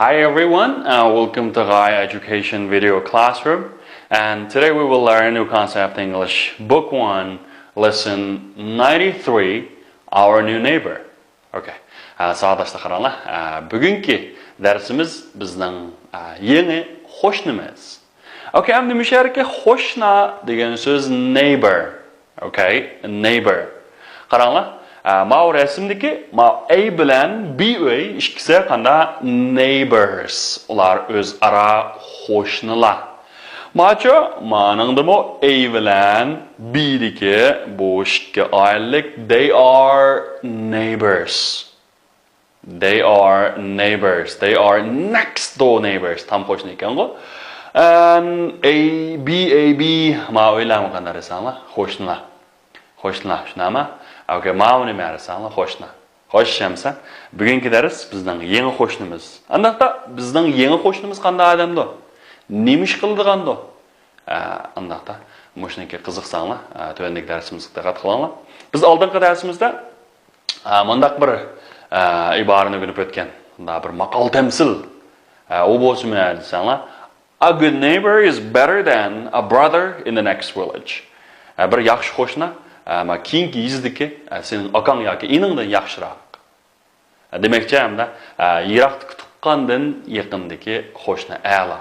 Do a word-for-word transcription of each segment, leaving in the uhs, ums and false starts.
Hi everyone, uh, welcome to Gai Education Video Classroom. And today we will learn New Concept English, Book one, Lesson ninety-three, Our New Neighbor. Okay. Ә, сабаҡташта ҡараңлар. Ә, бөгөнгө дәресебеҙ беҙҙең, ә, яңы ҡушныбыҙ. Okay, әмдә мишәрәкә ҡушна дигән һүҙ neighbor. Okay, neighbor. Ҡараңлар. Ә, мау рәсемдәге мау A белән B өй икесе ҡанда neighbors. Улар үҙ-ара ҡушнылар. Мачо, маның да мо A белән B дәге бу икесе айлыҡ, they are neighbors. They are neighbors. They are next door neighbors. Там ҡушна икән ҡо. And A, B, A, B, ма өйләме ҡандар исәңлар? Ҡушнылар. Ҡушнылар, шунамы? Okay, ма уны мәр исәңлар? Ҡушна. Ҡош шәмсә. Бөгөнгө дәрес беҙҙең яңы ҡушныбыҙ. Андағта беҙҙең яңы ҡушныбыҙ ҡандай адамды? Нимеш ҡылдығанды? Ә, андағта, мушники ҡызыҡсаңлар, ә, төвәндәге дәресебеҙгә диҡҡәт ҡылыңлар. Беҙ алдынғы дәресебеҙҙә, ә, мындағ бер, ә, ибараны үгенеп үткән. Мында бер мақал тәмсил. Ә, о болса мә дисәңлар. A good neighbor is better than a brother in the next village. Ә, бер яҡшы ҡушна, ә, ма киң киездеке, ә, синең акаң яки инеңдән яҡшыраҡ. Демәкче, әмдә, ә, йыраҡтыҡ туҡҡандан яҡындагы ҡушна әла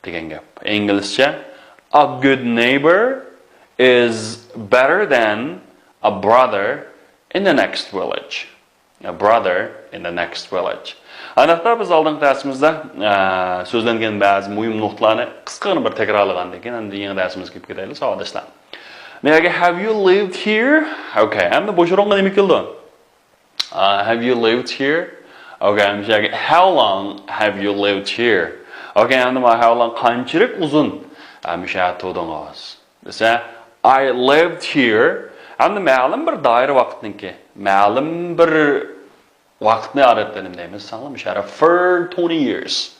дигән гәп. Инглизчә, a good neighbor is better than a brother in the next village. A brother in the next village. Андағта беҙ алдынғы дәресебеҙҙә, ә, сөзләнгән бәғзе мөһим нуҡталарны ҡысҡа ғына бер тәкрарлағандан кеен, әмдә яңы дәресебеҙгә кирип китәйлек, сабаҡташла. Нигә, have you lived here? Okay, әмдә бу һорауға нимә килде? Uh, have you lived here? Okay, I'm checking. How long have you lived here? Okay, әмдә ма, how long, ҡанчалыҡ озын, ә, мишә тудыңыз? Десе, I lived here. Әмдә мәғлүм бер даир ваҡытныңки. Мәғлүм бер ваҡытны арыттым деймиз, саңлам, мишәре for twenty years.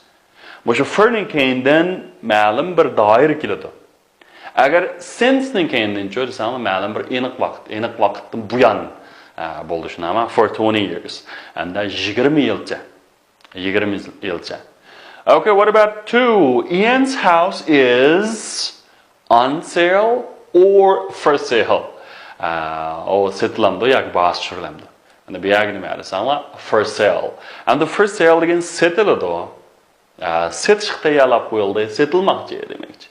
Мушы for-ның кейиндән мәғлүм бер даир киледе. Әгәр since-ның кейиндән чү дисәң, мәғлүм бер аныҡ ваҡыт, аныҡ ваҡыттан буян, ә, булды шунама, for twenty years. Әмдә егерме йылча. Егерме йылча. Okay, what about two? Ian's house is on sale or for sale? Ә, о сатыламды яки баһасы төшүрүлемди? Әмдә бу ягы нимә дисәң, for sale. Әмдә for sale деген сатылыды. Ә, сатышҡа тәйярлап ҡуйылды, сатылмаҡчы демәкче.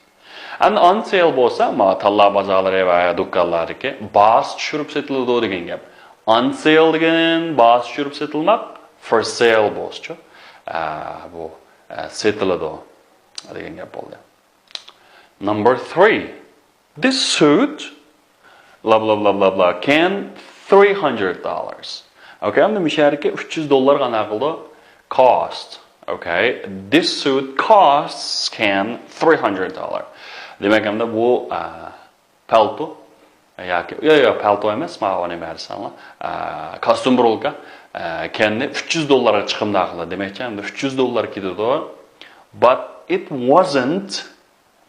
Әмдә on sale болса, ма, талла базарлары ва дүкәнләрдәге баһасы төшүреп сатылыды деген гәп. On sale деген баһасы төшүреп сатылмаҡ, for sale болса, ә, бу, ә, сатылыды деген гәп булды. Number three. This suit, blah, blah, blah, blah, blah, can three hundred dollars. Okay, әмдә мишәрәкә өч йөз доллар ғына ҡылды. Cost. Okay, this suit costs can three hundred dollar. Демәк, әмдә бу, ә, пальто, яки, я, я, пальто эмас, ма, уны бәрсәң, ә, костюм бролка, ә, can-ны өч йөз долларға чыҡымда ҡылды. Демәк, әмдә өч йөз доллар китте. But it wasn't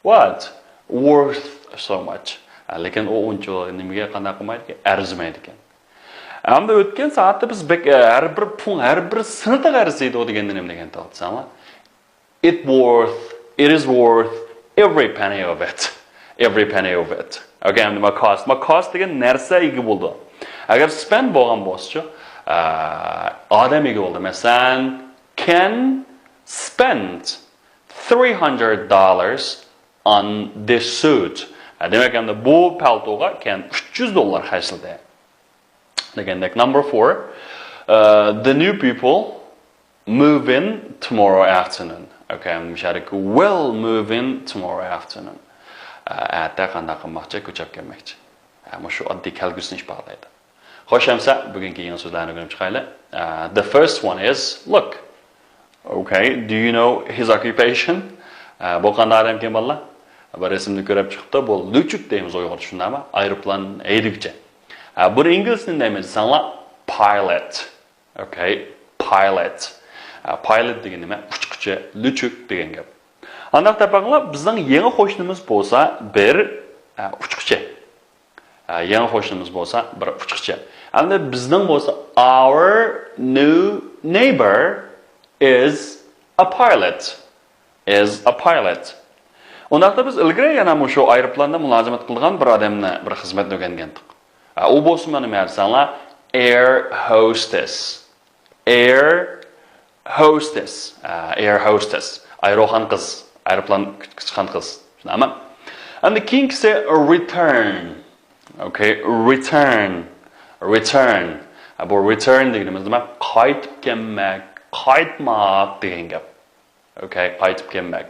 What? Worth so much. Ә, ләкин о унча нимәгә ҡана ҡылмайды икән, әрземәйді икән. Әмдә үткән сәғәттә беҙ бек, ә, һәр бер пун, һәр бер сыныҡ әрзейді о дигәнде нимә дигән талатсаңлар? It worth, it is worth every penny of it. Every penny of it. Okay, әмдә ма cost. Ма cost деген нәрсә иге булды. Әгәр spend болған болса, ә, адам иге булды. Мәсәлән, can spend three hundred dollars on this suit. Ә, демәк, әмдә бу пальтоға can өч йөз доллар хәсләде. Дигәндәк, number four, uh, the new people move in tomorrow afternoon. Okay, әмдә мишәрәкә will move in tomorrow afternoon. Ә, әтә ҡана ҡылмаҡчы, күчеп килмәкче. Ә, мушы одди кәлгүсне ишбаҡлайды. Хош, әмсә, бөгөнгө яңы сүзләрне үгенеп чыҡайыҡ. Uh, the first one is look. Okay, do you know his occupation? Ә, бу ҡандай адам икән, балалар? Бер рәсемде күреп чыҡты, бу летчик деймиз уйғырча, шундамы? Аэроплан һәйдәүсе. Ә, бу инглизчә нимә дисәң, pilot. Okay, pilot. Ә, pilot деген нимә? Очҡучы, летчик деген гәп. Андағ тапаңлар, беҙҙең яңы ҡушныбыҙ булса бер, ә, очҡучы. Ә, яңы ҡушныбыҙ булса бер очҡучы. Әмдә беҙҙең булса, our new neighbor is A pilot is a pilot. ئۇنداقتا بىز ئىلگىرى يەنە مۇشۇ ئايروپىلاندا مۇلازىمەت قىلىدىغان بىر ئادەمنى، بىر خىزمەتنى ئۆگەنگەنتۇق. ئە، ئۇ بولسا مانا نېمە دېسەڭلار، air hostess. Air hostess. ئە، air hostess. ئايروخان قىز. ئايروپىلان كۈتكۈچىخان قىز. شۇنداقمۇ؟ ئەمدى كېيىنكىسى return. Okay, return. Return. ئە، بۇ return دېگىنىمىز نېمە؟ قايتىپ كەلمەك، قايتماق دېگەن گەپ. Okay, قايتىپ كەلمەك.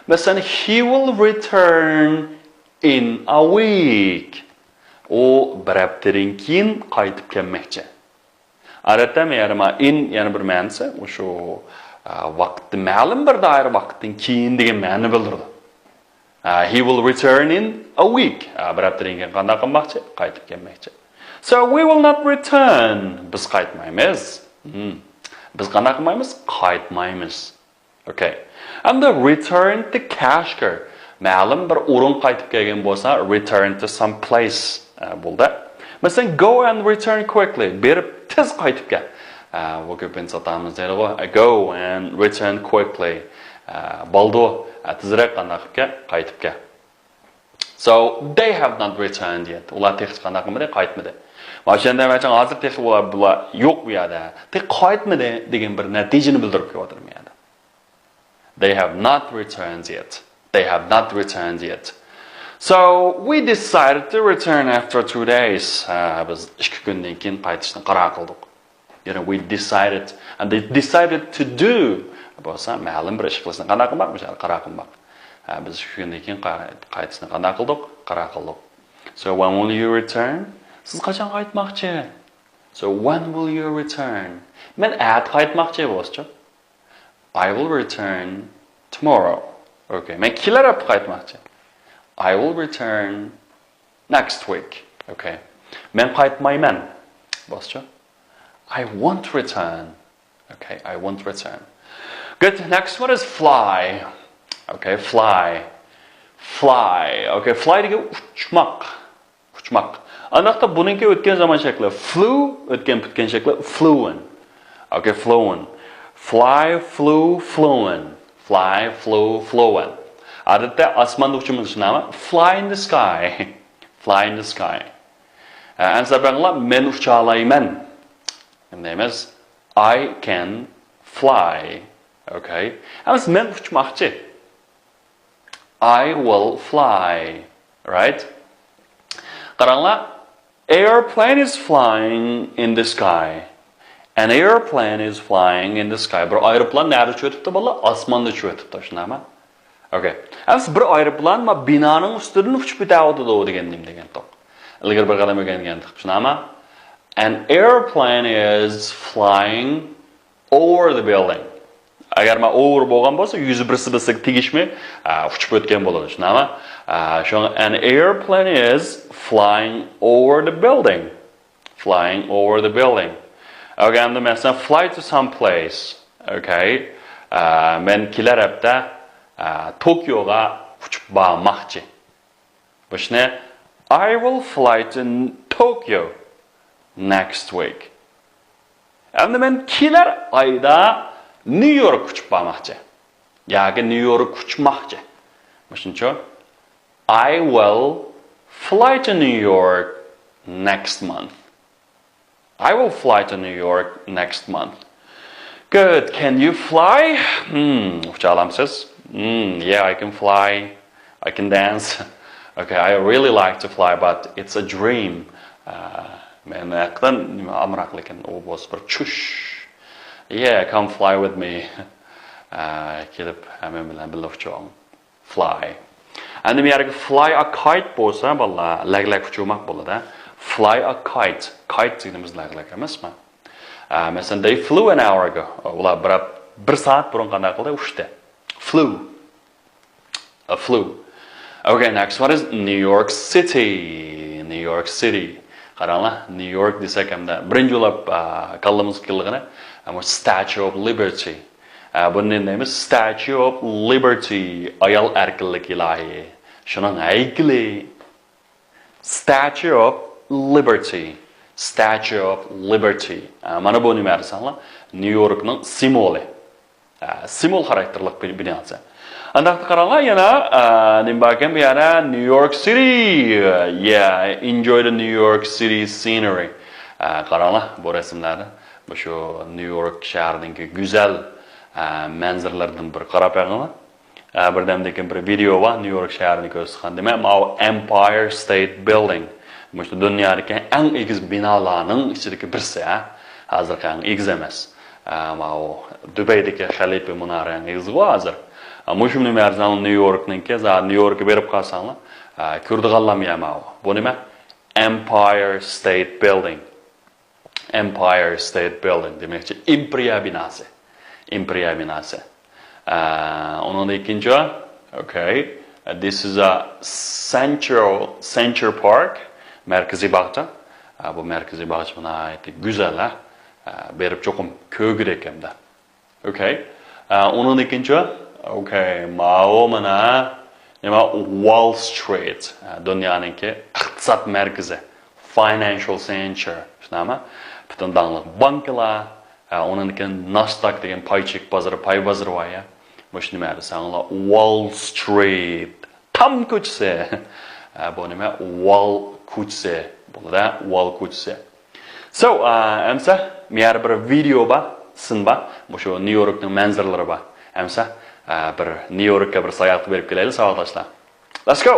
مەسىلەن، he will return in a week. ئۇ بىر ھەپتىدىن كېيىن قايتىپ كەلمەكچى. ئادەتتە يەنە in يەنە بىر مەنىسى، ئۇ شۇ، ئە، ۋاقىتتا، مەلۇم بىر دائىرە ۋاقىتتىن كېيىن دېگەن مەنىنى بىلدۈرىدۇ. ئە، he will return in a week. ئە، بىر ھەپتىدىن كېيىن قانداق قىلماقچى؟ قايتىپ كەلمەكچى. So we will not return. بىز قايتمايمىز. Hmm. بىز قانداق قىلمايمىز؟ قايتمايمىز. Okay. ئەمدى return to كاشكىر. مەلۇم بىر ئورۇنغا قايتىپ كەلگەن بولسا، return to some place، ئە، بولدى. مەسىلەن، go and return quickly. بېرىپ تېز قايتىپ كەل. ئە، بۇ كۆپىنچە ئاتىمىز دەيدىغۇ، go and return quickly. ئە، بالدۇر، ئە، تېزرەك قانداق قىلىپ كەل؟ قايتىپ كەل. So they have not returned yet. ئۇلار تېخىچە قانداق قىلمىدى؟ قايتمىدى. مانا شۇ يەردە مەن ھازىر تېخى ئۇلار، بۇلار يوق بۇ يەردە. تېخى قايتمىدى دېگەن بىر نەتىجىنى بىلدۈرۈپ كېلىۋاتىدۇ بۇ يەردە. They have not returned yet. They have not returned yet. So we decided to return after two days. ھە، بىز ئىككى كۈندىن كېيىن قايتىشنى قارار قىلدۇق. You know, we decided, and they decided to do. بولسا مەلۇم بىر ئىش قىلىشنى قانداق قىلماق؟ مۇشۇ قارار قىلماق. ھە، بىز ئىككى كۈندىن كېيىن قاي-، قايتىشنى قانداق قىلدۇق؟ قارار قىلدۇق. So when will you return? سىز قاچان قايتماقچى? So when will you return? مەن ئەتە قايتماقچى بولسىچۇ. I will return tomorrow. Okay. مەن كېلەر ھەپتە قايتماقچى. I will return next week. Okay. مەن قايتمايمەن. بولسىچۇ. I won't return. Okay, I won't return. Good. Next one is fly. Okay, fly. Fly. Okay, fly دېگەن ئۇچماق. ئۇچماق. ئانداقتا بۇنىڭكى ئۆتكەن زامان شەكلى flew، ئۆتكەن پۈتكەن شەكلى flown. Okay, flown. Fly, flew, flown. Fly, flew, flown. ئادەتتە ئاسماندا ئۇچىمىز شۇنداقمۇ؟ Fly in the sky. Fly in the sky. ئە، ئەمسە بەڭلار، مەن ئۇچالايمەن. نېمە دەيمىز؟ I can fly. Okay. ئەمسە مەن ئۇچماقچى. I will fly. Right? قاراڭلار. Airplane is flying in the sky. An airplane is flying in the sky. بىر ئايروپىلان نەدە ئۇچۇۋېتىپتۇ، بالىلار؟ ئاسماندا ئۇچۇۋېتىپتۇ، شۇنداقمۇ؟ Okay. ئەمسە بىر ئايروپىلان ما بىنانىڭ ئۈستىدىن ئۇچۇپ كېتىۋاتىدۇ دېگەن نېمە دېگەنتۇق؟ ئىلگىرى بىر قەدەم ئۆگەنگەنتۇق، شۇنداقمۇ؟ An airplane is flying over the building. ئەگەر ما over بولغان بولسا، يۈزى بىرسى بىرسىگە تېگىشمەي، ئا، ئۇچۇپ ئۆتكەن بولىدۇ، شۇنداقمۇ؟ ئا، شۇڭا an airplane is flying over the building. Flying over the building. Okay, ئەمدى مەسىلەن، fly to some place. Okay. ئا، مەن كېلەر ھەپتە، ئا، توكيوغا ئۇچۇپ بارماقچى. بۇ ئىشنى I will fly to Tokyo next week. ئەمدى مەن كېلەر ئايدا نيۇ يورك ئۇچۇپ بارماقچى. ياكى نيۇ يورك ئۇچماقچى. مۇشۇنچە. I will fly to New York next month. I will fly to New York next month. Good. Can you fly? Hmm, ئۇچالامسىز؟ Hmm, yeah, I can fly. I can dance. Okay, I really like to fly, but it's a dream. Uh, مەن ھەقىقەتەن نېمە ئامراق، لېكىن ئۇ بولسا بىر چۈش. Yeah, come fly with me. Uh, كېلىپ ھەممە بىلەن بىللە ئۇچۇڭ. Fly. ئەمدى بۇ يەرگە fly a kite بولسا، بالىلار، لەگلەك ئۇچۇرماق بولىدۇ. Fly a kite. Kite دېگىنىمىز لەگلەك ئەمەسمۇ؟ ئە، مەسىلەن، they flew an hour ago. ئۇلار بىر، بىر سائەت بۇرۇن قانداق قىلدى؟ ئۇچتى. Flew. A flew. Okay, next one is New York City. New York City. قاراڭلار، نيۇ يورك دېسەك ھەمدە بىرىنچى بولۇپ، ئە، كاللىمىزغا كېلىدىغىنى، ئە، بۇ Statue of Liberty. ئە، بۇنى نېمە دەيمىز؟ Statue of Liberty، ئايال ئەركىنلىكى لايىھە. شۇنىڭ ھەيكىلى. Statue of Liberty. Statue of Liberty. ئە، مانا بۇ نېمە دېسەڭلار؟ نيۇ يوركنىڭ سىمۋولى. ئە، سىمۋول خاراكتېرلىق بىر بىناسى. ئانداقتا قاراڭلار، يەنە، ئە، نېمە باركەن بۇ يەردە؟ New York City. Yeah, enjoy the New York City scenery. ئە، قاراڭلار، بۇ رەسىملەردە مۇشۇ نيۇ يورك شەھىرىنىڭكى گۈزەل، ئە، مەنزىرىلىرىدىن بىر قاراپ بېقىڭلار. ئە، بىردەمدىن كېيىن بىر ۋىدېئو بار، نيۇ يورك شەھىرىنى كۆرسىتىدىغان. دېمەك، ماۋۇ ئەمپايەر ستېيت بىلدىڭ. مۇشۇ دۇنيادىكى ئەڭ ئېگىز بىنالارنىڭ ئىچىدىكى بىرسى، ھە؟ ھازىرقى ئەڭ ئېگىز ئەمەس. ئە، ماۋۇ دۇبەيدىكى خەلىپە مۇنارى ئەڭ ئېگىزغۇ ھازىر. ئە، مۇشۇ نېمە دېسەڭ، نيۇ يوركنىڭكى، زادى نيۇ يوركقا بېرىپ قالساڭلار، ئە، كۆرىدىغانلام يا ماۋۇ. بۇ نېمە؟ ئەمپايەر ستېيت بىلدىڭ. Empire State Building دېمەكچى، ئىمپېرىيە بىناسى. ئىمپېرىيە بىناسى. ئە، ئۇنىڭدىن كېيىنچە، okay, this is a central, Central Park, مەركىزىي باغچە. ئە، بۇ مەركىزىي باغچە ناھايىتى گۈزەل، ھە. ئە، بېرىپ چوقۇم كۆرگۈدەك ھەمدە. Okay. ئە، ئۇنىڭدىن كېيىنچە، okay, ماۋۇ مانا نېمە، Wall Street، ئە، دۇنيانىڭكى ئىقتىساد مەركىزى، financial center، شۇنداقمۇ؟ پۈتۈن داڭلىق بانكىلار، ئە، ئۇنىڭدىن كېيىن ناسداك دېگەن پاي چېكىش بازىرى، پاي بازىرى بار يا. مۇشۇ نېمە دېسەڭلار، Wall Street، تام كوچىسى. ئە، بۇ نېمە؟ ۋال كوچىسى. بولدى، ۋال كوچىسى. So، ئە، ئەمسە، مۇيەردە بىر ۋىدېئو بار، سىن بار. مۇشۇ نيۇ يوركنىڭ مەنزىرىلىرى بار. ئەمسە، ئە، بىر نيۇ يوركقا بىر ساياھەتكە بېرىپ كېلەيلى، ساۋاقداشلار. Let's go!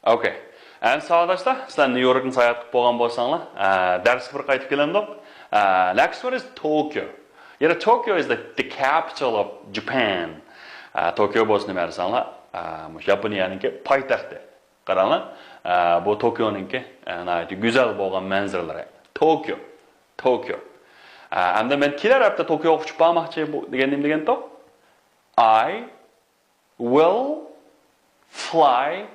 ئوكەي. ئەمدى ساۋاقداشلار، سىلەر نيۇ يوركنى ساياھەت قىلىپ بولغان بولساڭلار، ئە، دەرسكە بىر قايتىپ كېلەمدۇق. ئە، next one is Tokyo. يەنە Tokyo is the, the capital of Japan. ئە، توكيو بولسا نېمە دېسەڭلار، ئە، مۇشۇ ياپونىيەنىڭكى پايتەختى. قاراڭلار، ئە، بۇ توكيونىڭكى، ئە، ناھايىتى گۈزەل بولغان مەنزىرىلىرى. توكيو، توكيو. ئە، ئەمدى مەن كېلەر ھەپتە توكيوغا ئۇچۇپ بارماقچى بۇ دېگەن نېمە دېگەن توك؟ I will fly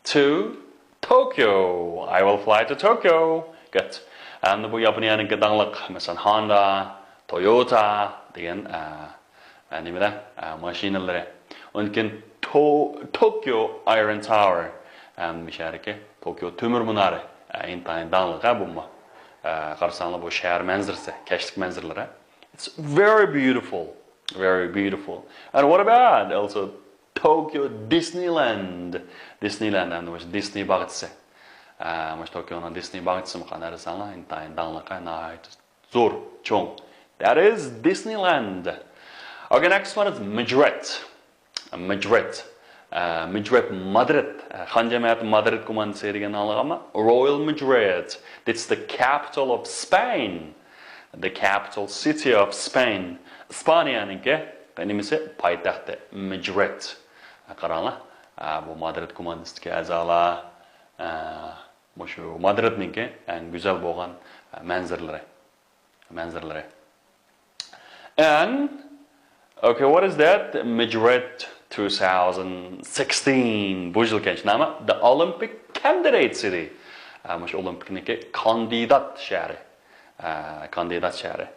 to Tokyo. I will fly to Tokyo. Good. ئەمدى بۇ ياپونىيەنىڭكى داڭلىق، مەسىلەن، Honda، Toyota دېگەن، ئە، ئە، نېمىلەر؟ ئە، ماشىنىلىرى. ئۇندىن كېيىن تو-، توكيو ئايرون تاۋېر. ئەم، شەھەردىكى توكيو تۆمۈر مۇنارى. ئە، ئىنتايىن داڭلىق، ھە، بۇمۇ. ئە، قارىساڭلار، بۇ شەھەر مەنزىرىسى، كەچلىك مەنزىرىلىرى. It's very beautiful. Very beautiful. And what about also Tokyo Disneyland? دىسنېيلاند، ئەمدى مۇشۇ دىسنېي باغچىسى. ئە، مۇشۇ توكيونىڭ دىسنېي باغچىسىمۇ قانداق دېسەڭلار، ئىنتايىن داڭلىق، ناھايىتى زور، چوڭ. That is Disneyland. Okay, next one is Madrid. مەدرىد. ئە، مەدرىد، مادرىد. ئە، خان جەمەتى مادرىد كوماندىسى دېگەننى ئاڭلىغانما؟ Royal Madrid. It's the capital of Spain. The capital city of Spain. ئىسپانىيەنىڭكى نېمىسى؟ پايتەختى. مەدرىد. ئە، قاراڭلار. ئە، بۇ مادرىد كوماندىسىدىكى ئەزالار. ئە، مۇشۇ مادرىدنىڭكى ئەڭ گۈزەل بولغان، ئە، مەنزىرىلىرى. مەنزىرىلىرى. And, okay, what is that? Madrid two thousand sixteen. بۇ يىلكەن، نېمە؟ The Olympic candidate city. ئە، مۇشۇ ئولىمپىكنىڭكى كاندىدات شەھىرى. ئە، كاندىدات شەھىرى.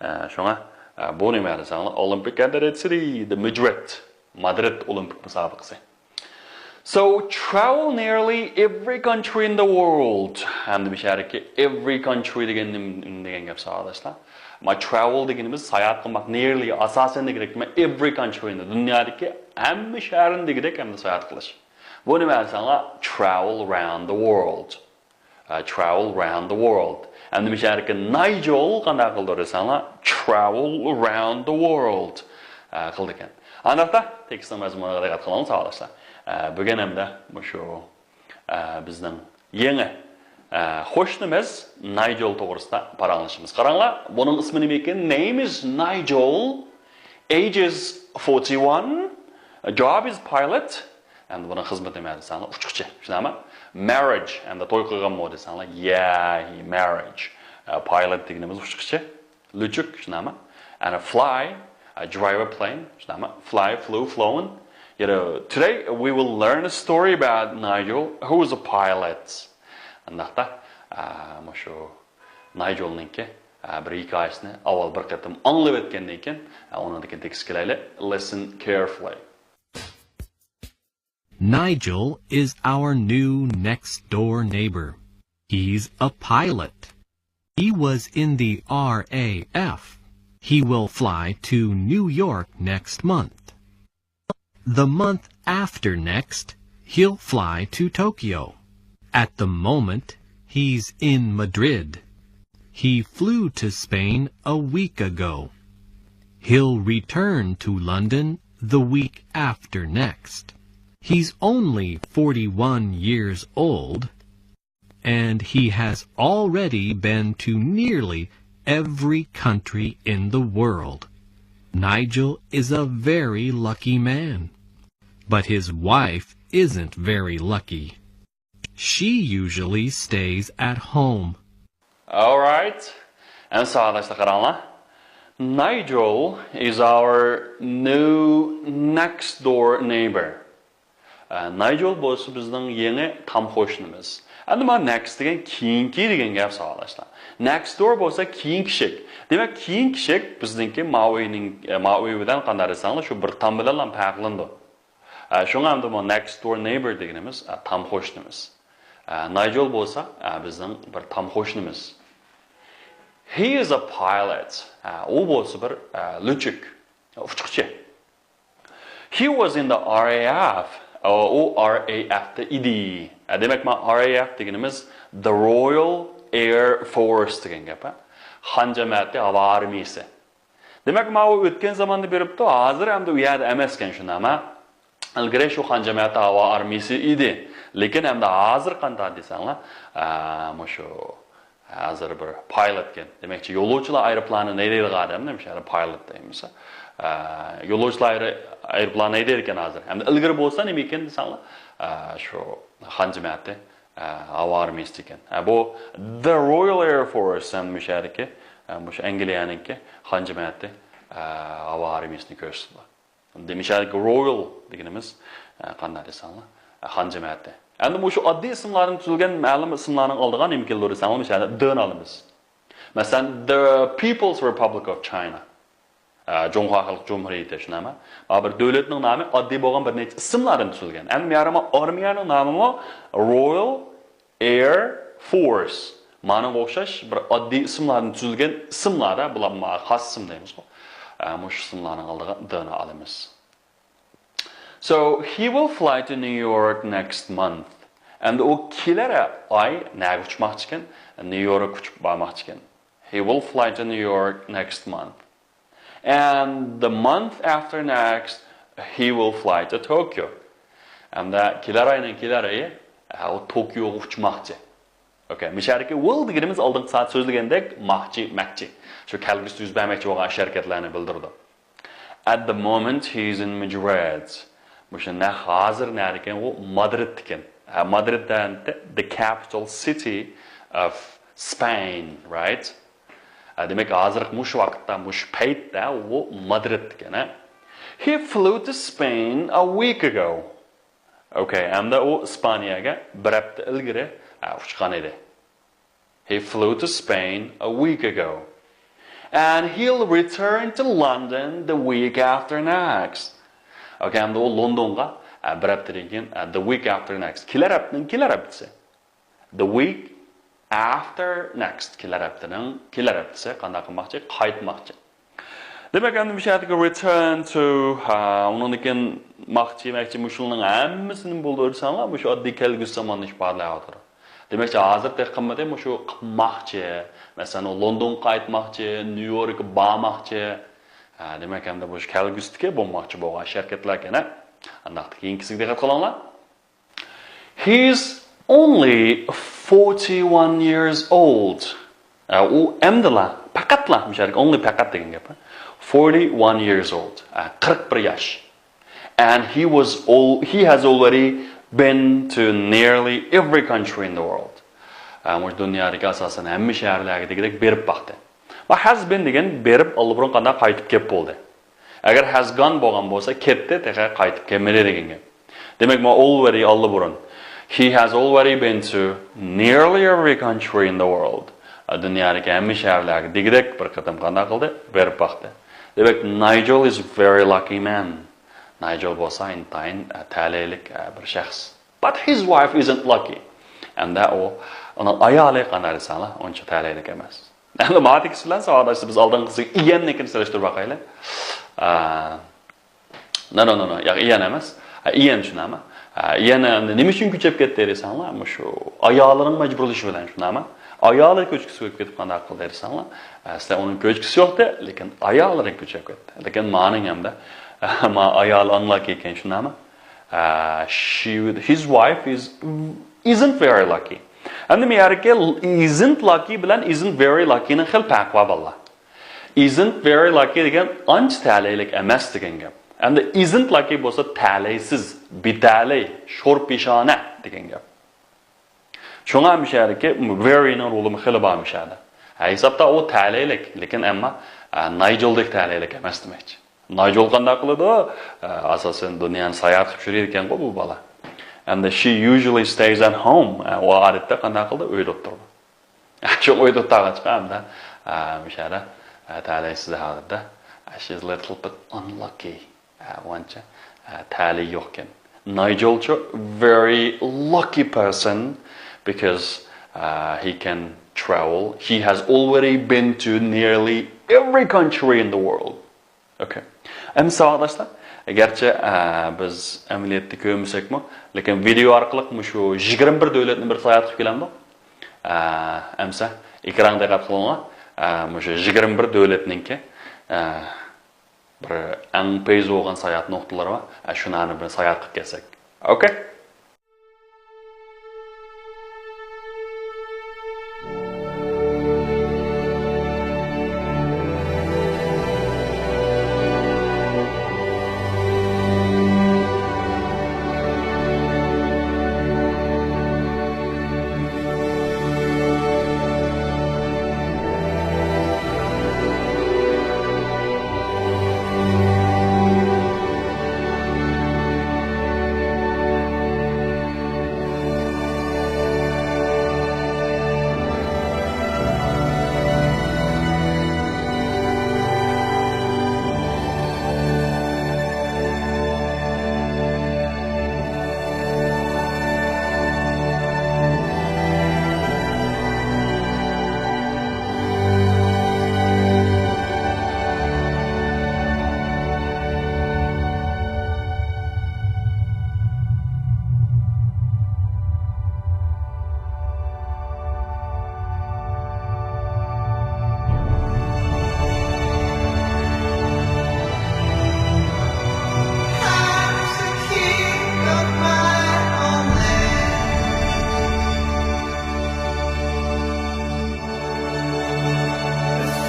ئە، شۇڭا، ئە، بۇ نېمە دېسەڭلار، Olympic at the Red City, the Madrid، مادرىد ئولىمپىك مۇسابىقىسى. So, travel nearly every country in the world. ھەمدە بۇ شەھەردىكى every country دېگەن نېمە، نېمە دېگەن گەپ ساۋاقداشلار؟ ما travel دېگىنىمىز ساياھەت قىلماق، nearly، ئاساسەن دېگۈدەك، ما every country، دۇنيادىكى ھەممە شەھەرنى دېگۈدەك ھەمدە ساياھەت قىلىش. بۇ نېمە دېسەڭلار، travel around the world. ئە، travel around the world. ئەمدى مۇشۇ يەردىكى نايجول قانداق قىلدى دېسەڭلار، travel around the world، ئە، قىلدىكەن. ئانداقتا تېكىستنىڭ مەزمۇنىغا دىققەت قىلىڭ ساۋاقداشلار. ئە، بۈگۈن ھەمدە مۇشۇ، ئە، بىزنىڭ يېڭى، ئە، قوشنىمىز نايجول توغرىسىدا پاراڭلىشىمىز. قاراڭلار، بۇنىڭ ئىسمى نېمە ئىكەن؟ Name is Nigel, age is forty-one, job is pilot. ئەمدى بۇنىڭ خىزمىتى نېمە دېسەڭلار، ئۇچقۇچى، شۇنداقمۇ؟ Marriage، ئەمدى توي قىلغانمۇ دېسەڭلار، yeah, he marriage. ئە، pilot دېگىنىمىز ئۇچقۇچى، لۆچۈك، شۇنداقمۇ؟ And fly، ئە، drive a plane، شۇنداقمۇ؟ Fly, flew, flown. You know, today we will learn a story about Nigel, who is a pilot. ئانداقتا، ئە، مۇشۇ نايجولنىڭكى، ئە، بىر ھېكايىسىنى ئاۋۋال بىر قېتىم ئاڭلىۋەتكەندىن كېيىن، ئە، ئۇنىڭدىن كېيىن تېكىستكە كېلەيلى. Listen carefully. Nigel is our new next door neighbor. He's a pilot. He was in the R A F. He will fly to New York next month. The month after next, he'll fly to Tokyo. At the moment, he's in Madrid. He flew to Spain a week ago. He'll return to London the week after next. He's only forty-one years old, and he has already been to nearly every country in the world. Nigel is a very lucky man, but his wife isn't very lucky. She usually stays at home. All right. ئەمدى ساۋاقداشلار قاراڭلار. Nigel is our new next door neighbor. ئە، نايجول بولسا بىزنىڭ يېڭى تام قوشنىمىز. ئەمدى مانا next دېگەن كېيىنكى دېگەن گەپ ساۋاقداشلار. Next door بولسا كېيىنكى ئىشىك. دېمەك، كېيىنكى ئىشىك بىزنىڭكى ما ئۆينىڭ، ئە، ما ئۆي بىلەن قانداق دېسەڭلار، شۇ بىر تام بىلەنلا پەرقلىنىدۇ. ئە، شۇڭا ئەمدى بۇ next door neighbor دېگىنىمىز، ئە، تام قوشنىمىز. ئە، نايجول بولسا، ئە، بىزنىڭ بىر تام قوشنىمىز. He is a pilot. ئە، ئۇ بولسا بىر، ئە، لۆچۈك، ئۇچقۇچى. He was in the R A F. ئۇ، ئۇ R A F تە ئىدى. ئە، دېمەك، مانا R A F دېگىنىمىز The Royal Air Force دېگەن گەپ، ھە؟ خان جەمەتى ھاۋا ئارمىيىسى. دېمەك، ماۋۇ ئۆتكەن زاماندا بېرىپتۇ، ھازىر ئەمدى ئۇ يەردە ئەمەسكەن، شۇنداقمۇ؟ ئىلگىرى شۇ خان جەمەتى ھاۋا ئارمىيىسى ئىدى. لېكىن ئەمدى ھازىر قانداق دېسەڭلار، ئە، مۇشۇ ھازىر بىر پايلوتكەن. دېمەكچى، يولۇچىلار ئايروپىلانىنى ھەيدەيدىغان ئادەم، دېمەكچى، پايلوت دەيمىز. ئە، يولۇچىلار ئايرو-، ئايروپىلانى ھەيدەيدىكەن ھازىر. ئەمدى ئىلگىرى بولسا نېمە ئىكەن دېسەڭلار، ئە، شۇ خان جەمەتى، ئە، ھاۋا ئارمىيىسى ئىكەن. ئە، بۇ The Royal Air Force، ھەم مۇشۇ يەردىكى، ئە، مۇشۇ ئەنگلىيەنىڭكى خان جەمەتى، ئە، ھاۋا ئارمىيىسىنى كۆرسىتىدۇ. دېمىشەدىكى رويال دېگىنىمىز، ئە، قانداق دېسەڭلار، ئە، خان جەمەتى. ئەمدى مۇشۇ ئاددىي ئىسىملاردىن تۈزۈلگەن مەلۇم ئىسىملارنىڭ ئالدىغا نېمە كېلىدۇ دېسەڭلار، مۇشۇ يەردە دىن ئالىمىز. مەسىلەن، The People's Republic of China. ئە، جۇڭخۇا خەلق جۇمھۇرىيىتى، شۇنداقمۇ؟ مانا بىر دۆلەتنىڭ نامى ئاددىي بولغان بىر نەچچە ئىسىملاردىن تۈزۈلگەن. ئەمدى مەلۇم ئارمىيەنىڭ نامىمۇ رويال Air Force. مانىڭغا ئوخشاش بىر ئاددىي ئىسىملاردىن تۈزۈلگەن ئىسىملاردا، بۇلار مانا خاس ئىسىم دەيمىزغۇ. ئە، مۇشۇ ئىسىملارنىڭ ئالدىغا دىنى ئالىمىز. So, he will fly to New York next month. ئەمدى ئۇ كېلەر ئاي نەگە ئۇچماقچىكەن؟ نيۇ يوركقا ئۇچۇپ بارماقچىكەن. He will fly to New York next month. And the month after next, he will fly to Tokyo. ئەمدى كېلەر ئاينىڭ كېلەر ئايى، ئە، ئۇ توكيوغا ئۇچماقچى. ئوكەي، مۇشۇ يەردىكى will دېگىنىمىز ئالدىنقى سائەت سۆزلىگەندەك ماقچى، مەكچى. شۇ كەلگۈسىدە يۈز بەرمەكچى بولغان ئىش ھەرىكەتلەرنى بىلدۈرىدۇ. At the moment, he is in Madrid. مۇشۇ نەق ھازىر نەدىكەن؟ ئۇ مادرىدتىكەن. ھە، مادرىد دە، the capital city of Spain, right? ھە، دېمەك، ھازىرقى مۇشۇ ۋاقىتتا، مۇشۇ پەيتتە ئۇ مادرىدتىكەن، ھە؟ He flew to Spain a week ago. ئوكەي، ئەمدى ئۇ ئىسپانىيەگە بىر ھەپتە ئىلگىرى، ھە، ئۇچقان ئىدى. He flew to Spain a week ago. And he'll return to London the week after next. ئوكەي، ئەمدى ئۇ لوندونغا، ئە، بىر ھەپتىدىن كېيىن، ئە، the week after next. كېلەر ھەپتىنىڭ كېلەر ھەپتىسى. The week after next. كېلەر ھەپتىنىڭ كېلەر ھەپتىسى. قانداق قىلماقچى؟ قايتماقچى. دېمەك، ئەمدى مۇشۇ يەردىكى return to، ھە، ئۇنىڭدىن كېيىن ماقچى، مەكچى، مۇشۇلارنىڭ ھەممىسىنى بولدۇرساڭلار، مۇشۇ ئاددىي كەلگۈسى زاماننى ئىپادىلەۋاتىدۇ. دېمەكچى، ھازىر تېخى قىلمىدى، مۇشۇ قىلماقچى. مەسىلەن، ئۇ لوندونغا قايتماقچى، نيۇ يوركقا بارماقچى. ھە، دېمەك، ئەمدى مۇشۇ كەلگۈسىدىكى بولماقچى بولغان ئىش ھەرىكەتلەركەن، ھە. ئانداقتا كېيىنكىسىگە دىققەت قىلىڭلار. He's only forty-one years old. ئە، ئۇ ئەمدىلا، پەقەتلا، مۇشۇ يەردىكى only پەقەت دېگەن گەپ. Forty-one years old. ئە، قىرىق بىر ياش. And he was all, he has already been to nearly every country in the world. ئە، مۇشۇ دۇنيادىكى ئاساسەن ھەممە شەھەرلەرگە دېگۈدەك بېرىپ باقتى. ۋە has been دېگەن بېرىپ ئاللىبۇرۇن قانداق قايتىپ كەپ بولدى. ئەگەر has gone بولغان بولسا، كەتتى، تېخى قايتىپ كەلمىدى دېگەن گەپ. دېمەك، ما already ئاللىبۇرۇن. He has already been to nearly every country in the world. دۇنيادىكى ھەممە شەھەرلەرگە دېگۈدەك بىر قېتىم قانداق قىلدى؟ بېرىپ باقتى. دېمەك، Nigel is very lucky man. نايجېل بولسا ئىنتايىن، ئە، تەلەيلىك، ئە، بىر شەخس. But his wife isn't lucky. ئەمدى ئۇ، ئۇنىڭ ئايالى قانداق دېسەڭلار، ئۇنچە تەلەيلىك ئەمەس. ئەمدى ماتېكىس بىلەن ساۋاقداشتا بىز ئالدىنقىسىگە ئىيەننىڭكىنى سېلىشتۇرۇپ باقايلى. ئا، no, no, no, no. ياق، ئىيەن ئەمەس. ئا، ئىيەن شۇنداقمۇ؟ ئا، ئىيەن ئەمدى نېمە ئۈچۈن كۆچۈپ كەتتى دېسەڭلار، مۇشۇ ئايالىنىڭ مەجبۇرلىشى بىلەن شۇنداقمۇ؟ ئايالى كۆچكۈسى بولۇپ كېتىپ قانداق قىلدى دېسەڭلار، ئا، ئەسلى ئۇنىڭ كۆچكۈسى يوقتى، لېكىن ئايالى كۆچۈپ كەتتى. لېكىن مانىڭ ئەمدى، ما ئايالى ئانلاكى ئىكەن شۇنداقمۇ؟ ئا، she, his wife is, isn't very lucky. ئەمدى مۇ يەردىكى isn't lucky بىلەن isn't very lucky نىڭ خېلى پەرقى بار، بالىلار. Isn't very lucky دېگەن ئانچە تەلەيلىك ئەمەس دېگەن گەپ. ئەمدى isn't lucky بولسا تەلەيسىز، بىتەلەي، شور پېشانە دېگەن گەپ. شۇڭا مۇشۇ يەردىكى very نىڭ رولىمۇ خېلى بار مۇشۇ يەردە. ھە، ھېسابتا ئۇ تەلەيلىك، لېكىن ئەمما، ئە، نايجېلدەك تەلەيلىك ئەمەس دېمەكچى. نايجېل قانداق قىلىدۇ؟ ئە، ئاساسەن دۇنيانى ساياھەت قىلىپ يۈرىدىكەنغۇ بۇ بالا. ئەمدى she usually stays at home. ئە، ئۇ ئادەتتە قانداق قىلىدۇ؟ ئۆيدە ئولتۇرىدۇ. شۇ ئۆيدە ئولتۇرغاچقا ئەمدى، ئە، مۇشۇ يەردە، ئە، تەلەيسىز ھالەتتە. ئە، she's a little bit unlucky. ئە، ئۇنچە، ئە، تەلىيى يوقكەن. نايجېلچۇ very lucky person because, ئە، he can travel. He has already been to nearly every country in the world. ئوكەي. ئەمدى ساۋاقداشلار، گەرچە، ئە، بىز ئەمەلىيەتتە كۆرمىسەكمۇ، لېكىن ۋىدېئو ئارقىلىق مۇشۇ يىگىرمە بىر دۆلەتنى بىر ساياھەت قىلىپ كېلەمدۇق. ئە، ئەمسە ئېكرانغا دىققەت قىلىڭلار. ئە، مۇشۇ يىگىرمە بىر دۆلەتنىڭكى، ئە، بىر ئەڭ پەيز بولغان ساياھەت نۇقتىلىرى بار. ئە، شۇلارنى بىر ساياھەت قىلىپ كەلسەك. ئوكەي.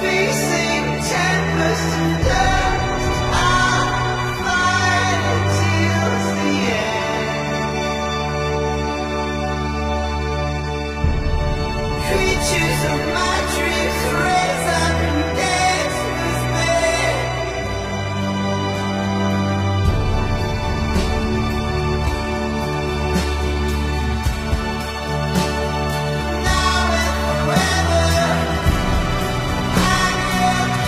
Facing tempests and dust, I'll fight until the end. Creatures of my dreams rise up and dance with me. Now and forever, I will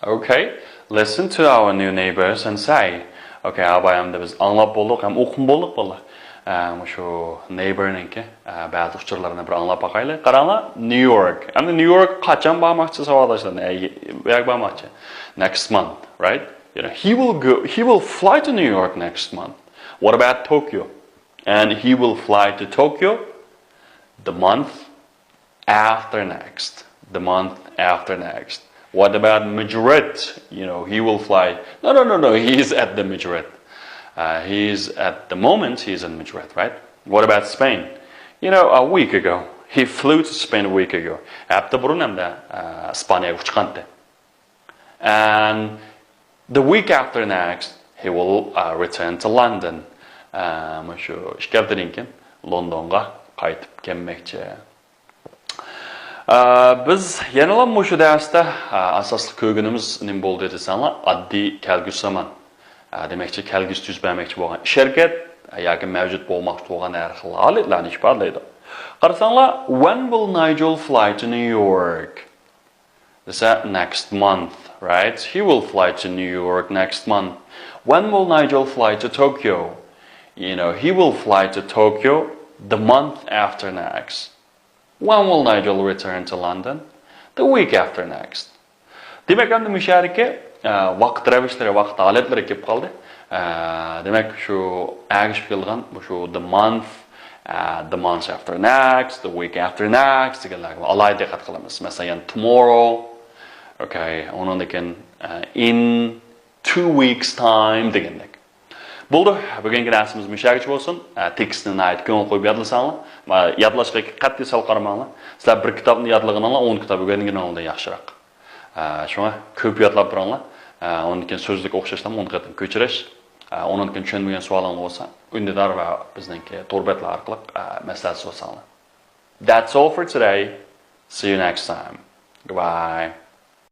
Okay, listen to our new neighbors and say. Okay, ئابايەمدە بىز ئاڭلاپ بولدۇق ھەم ئوقۇپ بولدۇق بالىلار. ئە، مۇشۇ neighborنىڭكى، ئە، بەزى ئۇچۇرلىرىنى بىر ئاڭلاپ باقايلى. قاراڭلار، New York. ئەمدى New York قاچان بارماقچى ساۋاقداشلار؟ نەگە بارماقچى؟ Next month, right? You know, he will go, he will fly to New York next month. What about Tokyo? And he will fly to Tokyo the month after next. The month after next. What about Madrid? You know, he will fly. No, no, no, no. He's at the Madrid. Uh, he's at the moment, he's in Madrid, right? What about Spain? You know, a week ago, he flew to Spain a week ago. ھەپتە بۇرۇن ھەمدە، ئە، ئىسپانىيەگە ئۇچقانتى. And the week after next, he will, uh, return to London. ئە، مۇشۇ ئىككى ھەپتىدىن كېيىن لوندونغا قايتىپ كەلمەكچى. ئە، بىز يەنىلا مۇشۇ دەرستە، ئە، ئاساسلىق كۆرگىنىمىز نېمە بولدى دېسەڭلار، ئاددىي كەلگۈسى زامان. ئە، دېمەكچى، كەلگۈسىدە يۈز بەرمەكچى بولغان ئىش-ھەرىكەت، ئە، ياكى مەۋجۇت بولماقچى بولغان ھەر خىل ھالەتلەرنى ئىپادىلەيدۇ. قارىساڭلار، When will Nigel fly to New York? دېسە، next month, right? He will fly to New York next month. When will Nigel fly to Tokyo? You know, he will fly to Tokyo the month after next. When will Nigel return to London? The week after next. دېمەك، ئەمدى مۇشۇ يەردىكى، ئە، ۋاقىت رەۋىشلىرى، ۋاقىت ھالەتلىرى كېلىپ قالدى. ئە، دېمەك، شۇ ئەگىشىپ كېلىدىغان مۇشۇ the month، ئە، the month after next, the week after next دېگەنلەرگە ئالاھىدە دىققەت قىلىمىز. مەسىلەن، يەنە tomorrow، okay، ئۇنىڭدىن كېيىن، ئە، in two weeks time دېگەندەك. بولدى، بۈگۈنكى دەرسىمىز مۇشۇ يەرگىچە بولسۇن. ئە، تېكىستنى ناھايىتى كۆڭۈل قويۇپ يادلىساڭلار، ۋە يادلاشقا قەتئىي سەل قارىماڭلار. سىلەر بىر كىتابنى يادلىغىنىڭلار ئون كىتاب ئۆگەنگىنىڭلاردىن ياخشىراق. ئە، شۇڭا كۆپ يادلاپ بېرىڭلار. ئە، ئۇنىڭدىن كېيىن سۆزلۈك ئوخشاشلا ئون قېتىم كۆچۈرۈش. ئە، ئۇنىڭدىن كېيىن چۈشەنمىگەن سوئالىڭلار بولسا، ئۈندىدار ۋە بىزنىڭكى تور بەتلەر ئارقىلىق، ئە، مەسلىھەت سورىساڭلار. That's all for today. See you next time. Goodbye.